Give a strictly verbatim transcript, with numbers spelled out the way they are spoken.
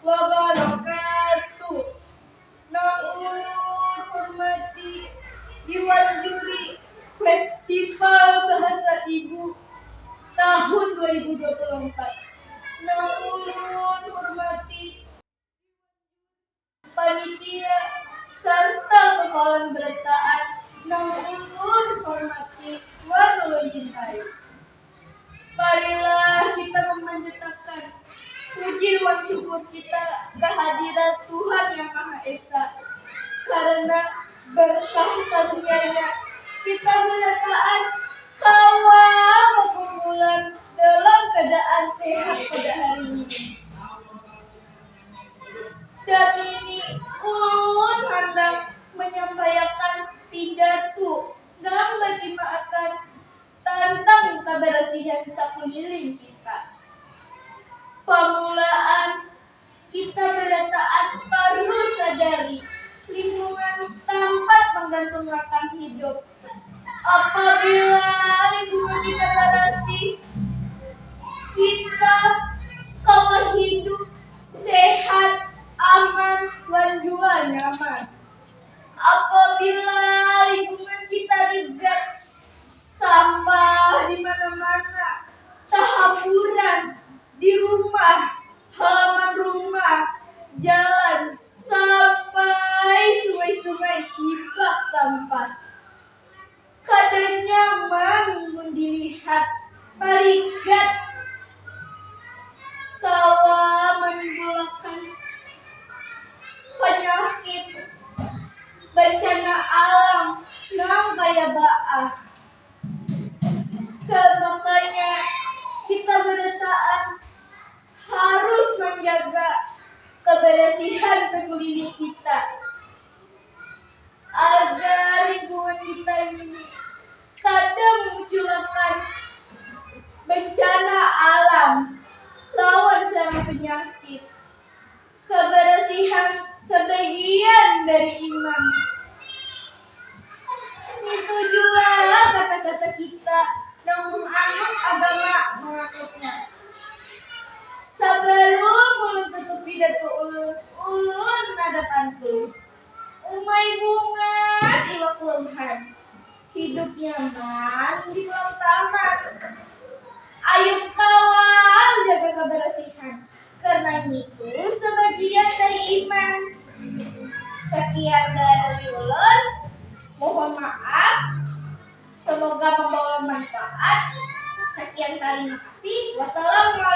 wabarakatuh. Nang ulun hormati Dewan Juri Festival Bahasa Ibu tahun dua ribu dua puluh empat. Nang ulun hormati panitia serta kepala berataan. Nang ulun hormati wan ulun cintai. Marilah kita memanjatakan puji wan syukur kita kehadirat Tuhan Yang Maha Esa, karena berkah karunia-Nya kita berataan kawa berkumpulan dalam keadaan sehat pada hari ini. Dan ini ulun handak menyampaikan pidato nang bertemaakan tentang kebersihan sekeliling kita. Permulaan, kita berataan perlu sadari lingkungan tempat menggantung akan hidup. Apabila lingkungan kita bersih, kita kawa hidup sehat, aman, dan juga nyaman. Apabila lingkungan kita rigat, sampah di mana-mana, tahamburan di rumah, halaman rumah, jalan, sampai sungai-sungai hibak sampah. Kada nyaman mun dilihat, marigat, kawa manimbulakan penyakit, bencana alam nang kaya baah. Makanya kita berataan harus menjaga kebersihan sekeliling kita agar lingkungan kita ini kada memunculkan bencana alam lawan sarang penyakit. Kebersihan sebagian dari iman. Itu jua kata-kata kita nang menganut agama mengaturnya. Sebelum ulun tutup pidato ulun, ulun ada pantun. Umai bungas iwak luhan, hidup nyaman di pulau taman. Ayu kawan jaga kebersihan, karena itu sebagian dari iman. Sekian dari ulun. Mohon maaf. Semoga membawa manfaat. Sekian, terima kasih. Wassalamualaikum.